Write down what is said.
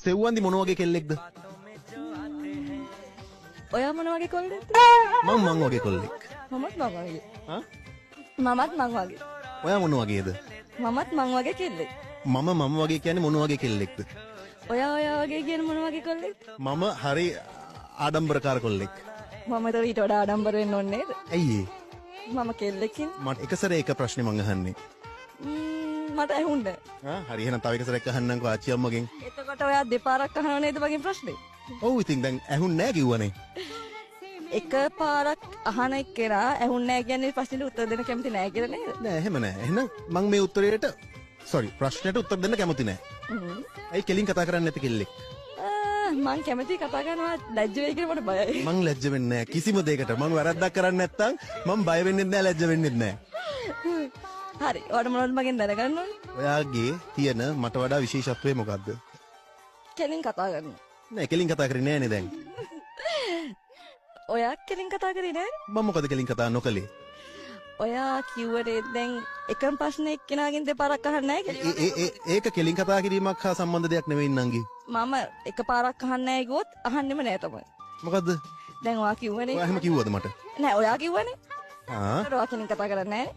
සෙව්වන්දි මොන වගේ කෙල්ලෙක්ද? ඔයා මොන වගේ කොල්ලෙක්ද? මං මං වගේ කොල්ලෙක්. මමත් මං වගේ. ආ? මමත් මං වගේ. ඔයා මොන වගේද? මමත් මං වගේ කෙල්ලෙක්. මම මම වගේ කියන්නේ මොන වගේ කෙල්ලෙක්ද? ඔයා ඔයා වගේ කියන්නේ මොන වගේ කොල්ලෙක්ද? මම හරි ආඩම්බරකාර කොල්ලෙක්. මම ඒතර ඊට වඩා ආඩම්බර වෙන්න ඕනේ නේද? ඇයි ඒ? මම කෙල්ලෙක්ින්. මට එක සැරේ එක ප්‍රශ්නේ මං අහන්නේ. මට ඇහුන්නේ ආ හරි, එහෙනම් තව එක සැරයක් අහන්නම්කෝ ආච්චි අම්මගෙන්. එතකොට ඔයා දෙපාරක් අහනව නේද මගෙන් ප්‍රශ්නේ? ඔව්, ඉතින් දැන් ඇහුන්නේ නෑ කිව්වනේ. එක පාරක් අහන එක්කෙනා ඇහුන්නේ නෑ කියන්නේ ප්‍රශ්නෙට උත්තර දෙන්න කැමති නෑ කියලා නේද? නෑ, එහෙම නෑ. එහෙනම් මං මේ උත්තරේට, සෝරි, ප්‍රශ්නෙට උත්තර දෙන්න කැමති නෑ. ඇයි කෙලින් කතා කරන්නේ නැති කෙල්ලෙක්? මං කැමති කතා කරනවා, ලැජ්ජ වෙයි කියලා මට බයයි. මං ලැජ්ජ වෙන්නේ නෑ කිසිම දෙයකට. මං වැරද්දක් කරන්නේ නැත්තම් මං බය වෙන්නෙත් නෑ, ලැජ්ජ වෙන්නෙත් නෑ. හරි, ඔයාට මොනවද මගෙන් දැනගන්න ඕනේ? ඔයාගේ තියෙන මට වඩා විශේෂත්වය මොකද්ද? කෙලින් කතා කරනවා. නෑ, කෙලින් කතා කරේ නෑනේ දැන්. ඔයා කෙලින් කතා කරේ නෑ? මම මොකද කෙලින් කතා නොකළේ? ඔයා කිව්වට දැන් එකම ප්‍රශ්නේ එක්කෙනාගෙන් දෙපාරක් අහන්න නෑ කියලා. ඒ ඒ ඒක කෙලින් කතා කිරීමක් හා සම්බන්ධ දෙයක් නෙවෙයි නංගි. මම එකපාරක් අහන්න නෑ කිව්වොත් අහන්නෙම නෑ තමයි. මොකද්ද? දැන් ඔයා කිව්වනේ. ඔයා එහෙම කිව්වද මට? නෑ, ඔයා කිව්වනේ. ආ. ඔයා කෙලින් කතා කරන්නේ නෑ.